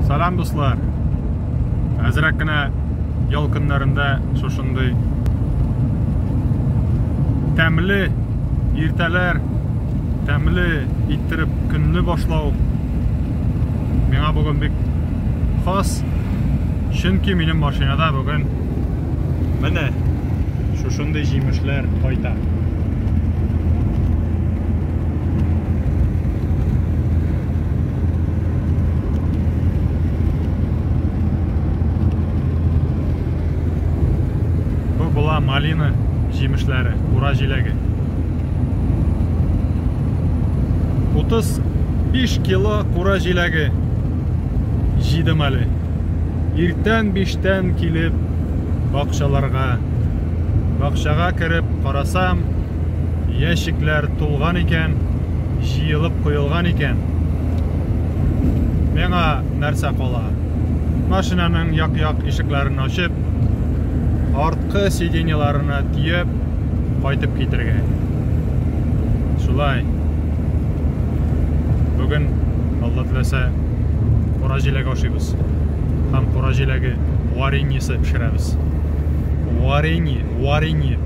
Сәлам, дуслар! Әзрәк кенә ял көннәрендә шушындый тәмле иртәләр, тәмле иттереп көнне башлау миңа бүген бик хас. Чөнки минем машинада бүген менә шушындый җимешләр кайта. Бу була малина җимешләре, кура җиләге. 35 кило кура җиләге җыйдым әле. Иртән биштән килеп бакчаларга. Бакчага кереп карасам, ящиклар тулган икән, җыелып куелган икән. Миңа нәрсә кала? Машинаның як-як ишекләрен ачып, арткы сиденьеларына төяп, кайтып китергә. Шулай. Бүген, Алла теләсә, кура җиләге ашыйбыз. Һәм кура җиләге вареньесы пешерәбез. Варенье, варенье.